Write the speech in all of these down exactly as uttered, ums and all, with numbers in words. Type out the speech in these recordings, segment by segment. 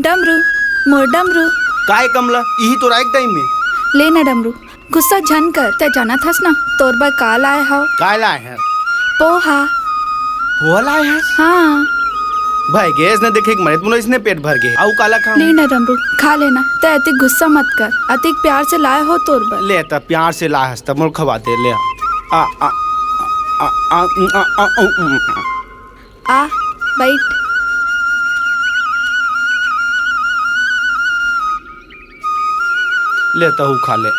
डमरू, मोर डमरू। काय कमला, इही तो राइट टाइम में। ले ना डमरू, गुस्सा झन कर। तै जानत हस ना, तोर बर का लाए हव? काय लाए हस? पोहा। पोहा लाए हस? हाँ। भाई गैस ने देखे एक मरे तुमने इसने पेट भर गए। आऊ काला खाऊं? ले ना डमरू, खा लेना। तै अतिक गुस्सा मत कर, अतिक प्यार से लाए हो तोर बर। ले त प्यार से लाए हस त मोर खवा दे ले। आ, आ, आ, आ, आ, आ, आ, आ, आ, आ। आ, बैठ। ले, तहू खा ले।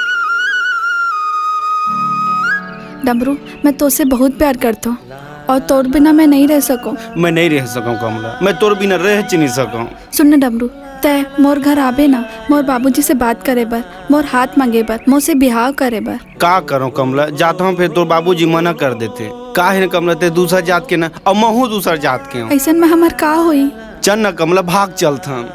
डमरू, मैं तोसे बहुत प्यार करता हूँ और तोर बिना मैं नहीं रह सकूँ। मैं नहीं रह सकूँ कमला, मैं तोर बिना रह च नहीं सकूँ। सुन न डमरू, तै मोर घर आबे ना, मोर बाबूजी से बात करे बर, मोर हाथ मांगे बर, मोसे बिहाव करे बर। का करो कमला, जात हूँ फिर तोर बाबूजी मना कर देते। का है न कमला, ते दूसर जात के ना, अउ महू दूसर जात के हूँ। ऐसन में हमर का होई? चल न कमला, भाग चलत हम।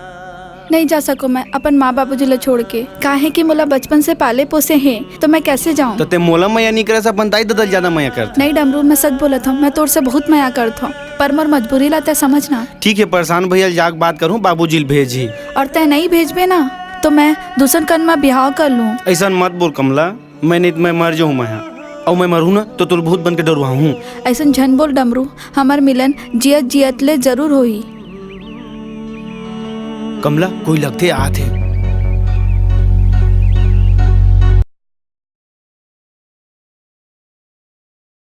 नहीं जा सको मैं अपन माँ बाबूजी ला छोड़ के, काहे कि मोला बचपन से पाले पोसे हे, तो मैं कैसे जाऊँ? तो ते मोला मया नहीं करे से अपन दाई ददा ल ज्यादा मया करते। नहीं डमरू, मैं सच बोलत हूँ, मैं तोर से बहुत मया करत हूँ, पर मोर मजबूरी ला तै समझना। ठीक है, परेशान भैया ल जाके बात करूँ, बाबूजी ल भेजी। और तै नहीं भेजबे ना, तो मैं दूसर कन में बिहाव कर लूँ। ऐसन मत बोल कमला, मैं नहीं तो मैं मर जाऊँ मैं, अउ मैं मरूँ ना तो तोल भूत बन के डरुआहूँ। ऐसन झन बोल डमरू, हमर मिलन जियत जियत ले जरूर होही। कमला, कोई लगते आत हे।